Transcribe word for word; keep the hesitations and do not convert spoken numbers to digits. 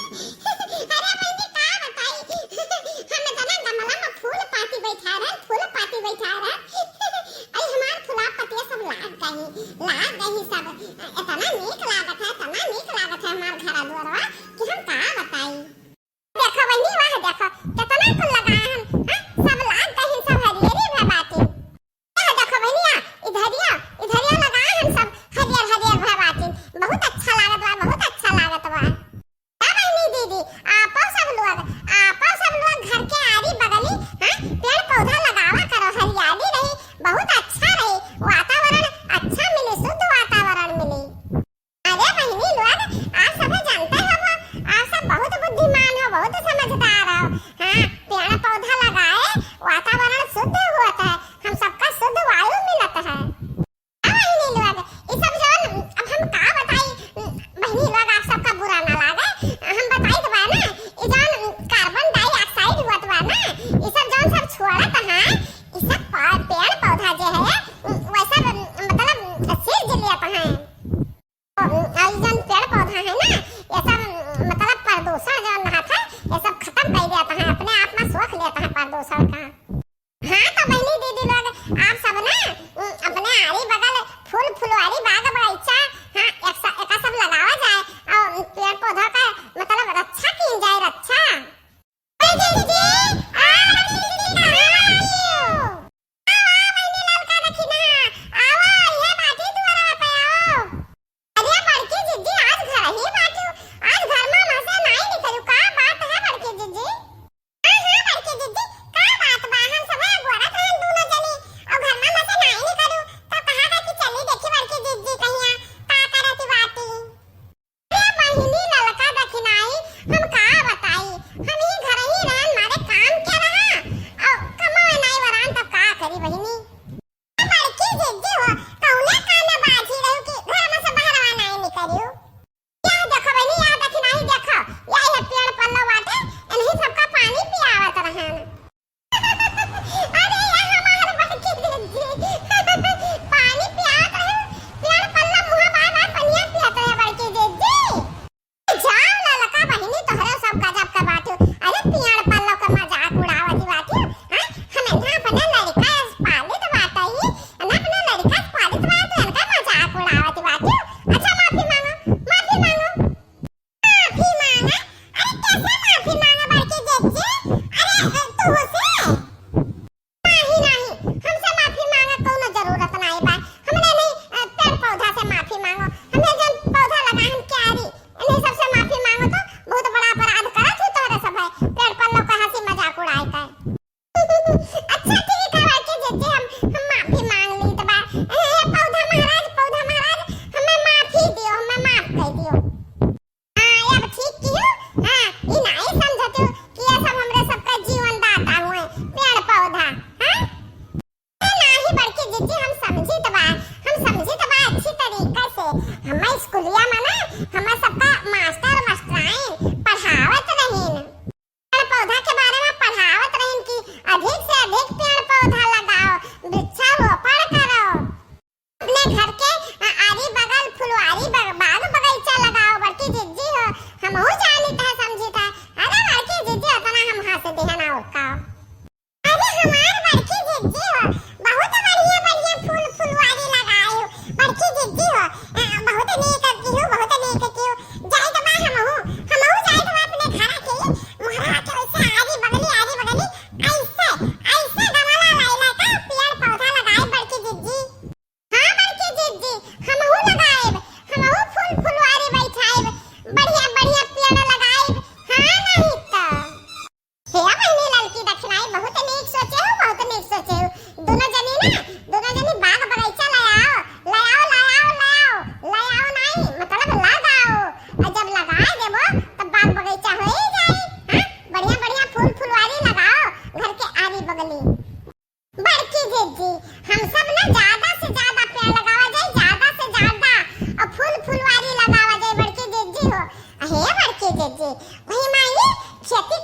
अरे बहिनी, का बताई, हम इतना गमला में फूल पाती बैठा रहन, फूल पाती बैठा रहन, अरे हमार फुला पतिया सब लाग गई, लाग गई सब। इतना नीक लागत है, इतना नीक लागत है हमार घर दुआरवा कि हम का बताई। देखो बहिनी, वाह देखो, कितना कुल लगाए हम, हाँ? सब लाग गई, सब हरियरी भय बाटी। यह देखो बहिनिया, इधरिया, इधरिया लगाए हम सब हरियर हरियर भय बाटी। बहुत अच्छा लागत बा, बहुत अच्छा लागत बा। हाँ बहिनी दीदी, आपो सब लोग, आपो सब लोग घर के आरी बगली, हाँ, पेड़ पौधा लगावा करो, हरियाली रही, बहुत अच्छा रही, वातावरण अच्छा मिली, शुद्ध वातावरण मिली। अरे बहिनी लोग, आप सब जानते हो, आप सब बहुत बुद्धिमान हो, बहुत समझदार हो। हाँ, पेड़ पौधा लगाए, वातावरण शुद्ध होत है, हम सबका शुद्ध वायु मिलत है। हाँ बहिनी लोग, ई सब जौन, अब हम का बताई, बहिनी लोग, आप सबका बुरा ना लागे, हम बताई तो बा ना, ई जौन carbon dioxide होत बा ना, ई सब जौन सब छोड़त है, ई सब प-, पेड़ पौधा जे है, वैसा मतलब सिर जिलियत है। और ई जौन पेड़ पौधा है ना, ये सब मतलब प्रदूषण जौन रहत है, ये सब खत्म कर देत है, अपने आप में सोख लेत है प्रदूषण का। हाँ तो बहिनी दीदी लोग, आप सब ना अपने आरी बगल फूल फुलवारी बाग बगीचा, हाँ, एक सा-, एका सब लगावा जाए और पेड़ पौधा का मतलब रक्षा की जाए, रक्षा। ए दीदी, आ दीदी, कहाँ आई हो? आवा, आवा, बहिनी ललका दखिना, आवा, इहे बाटी दुआरा पे आओ। अरे बड़की जिज्जी, आज घर ही बाटू, आज घर में से नाई निकलू, का बात है बड़की जिज्जी? हाँ, हाँ, बड़की जिज्जी, का बात बा? हम सब गोरत रहन दूनो जनी, और घर में से नाई निकलू, तो कहा था कि चली देखी बड़की जिज्जी कहिया, का करत बाटी? अरे बहिनी ललका दखिनाई, हम का बताई, हम ही घर ही रहन, मारे काम क्या रहा, और कमाए नाई वरान, तब का करी बहिनी? बड़की जिज्जी हो, कौने काना बाझी रहू कि घर में से बाहरवा नाई निकलियो? यह देखो बहिनी, यह दखिनाई देखो, यह है पेड़ पल्लो बाटे, इन्हीं सबका पानी पियावत रहन। अरे यह हमार बड़की जिज्जी, पानी पियावत रहन, पेड़ पल्लो मुँह बार बार पनिया पियत रहे बड़की जिज्जी। जाओ ललका बहिनी, तोहरे सब गजब के बाटू। अरे पेड़ पल्लो के मजाक उड़ावत बाटू, हैं? हम इतना अपने लड़का पालित बाटई, ना अपने लड़का पालित बाटू, इनका मजाक उड़ावत बाटू। अच्छा माफी मांगो, माफी मांगो। माफी मांगा? अरे कैसे माफी मांगा बड़की जिज्जी? अरे तू से? नाही, नाही, हमसे माफी मांगा कौनो जरूरत नाही बा। हमने नहीं, अ, पेड़ पौधा से माफी मांगो। हमने जौन पौधा लगाए हम क्यारी, इन्हीं सबसे माफी मांगो तो बहुत बड़ा अपराध करत ही तोहरे सब है। पेड़ पल्लो का हंसी मजाक उड़ाए का। अच्छा ठीक है, बड़की जिज्जी हम, हम माफी मांग ली तो बा। ए, ए, पौधा महाराज, पौधा महाराज, हमें माफी दियो, हमें माफ कर दियो। हाँ, अब ठीक कियो। हाँ, ई नाई समझतियो कि ये सब हमरे सबका जीवन दाता हुए, पेड़ पौधा, हाँ? ए, नाही बड़की जिज्जी, हम समझित बा, हम समझित बा अच्छी तरीका से। हमें स्कूलिया में ना, हमें सबका मास्टर मास्टराइन पढ़ावत रहीन। पेड़ पौधा के बारे में पढ़ावत रहीन कि अधिक से अधिक पेड़ पौधा लगाओ, वृक्षारोपण करो। अपने घर के, अ, आरी बगल फुलवारी बग-, बाग बगीचा लगाओ, बड़की जिज्जी हो, हमहू जानित है, समझित है। अरे बड़की जिज्जी, इतना हम हंस दिहन और का। अरे हमार बड़की जिज्जी हो, बहुत बढ़िया बढ़िया फूल फुलवारी लगाए हो, बड़की जिज्जी हो, अ, बहुत नीक कियो, बहुत नीक कियो। जाइत बा हमहू, हमहू जाइत बा अपने घर के, मोहरा के वैसे आरी बगली, आरी बगली, ऐसे, ऐसे गमला लाई लाई का पेड़ पौधा लगाए बड़की जिज्जी। हाँ बड़की जिज्जी, हमहू लगाएब, हमहू फूल फुलवारी बैठाएब, बढ़िया बढ़िया पेड़ लगाएब। हाँ नहीं तो। हे बहिनी ललकी दखिनाई, बहुत नीक सोचे हो, बहुत नीक सोचे हो। दोनों जनी ना, दोनों जनी बाग बगीचा ले आओ, ले आओ, ले आओ, ले आओ, ले आओ नहीं, मतलब लगाओ। और जब लगाए देबो, तब बाग बगीचा हो ही जाए। हाँ, बढ़िया बढ़िया फूल फुलवारी लगाओ घर के आरी बगली। बड़की जिज्जी, हम सब ना ज्यादा से ज्यादा पेड़ लगावा जाए, ज्यादा से ज्यादा, और फूल फुलवारी लगावा जाए बड़की जिज्जी हो। हे बड़की जिज्जी, वही माई खेती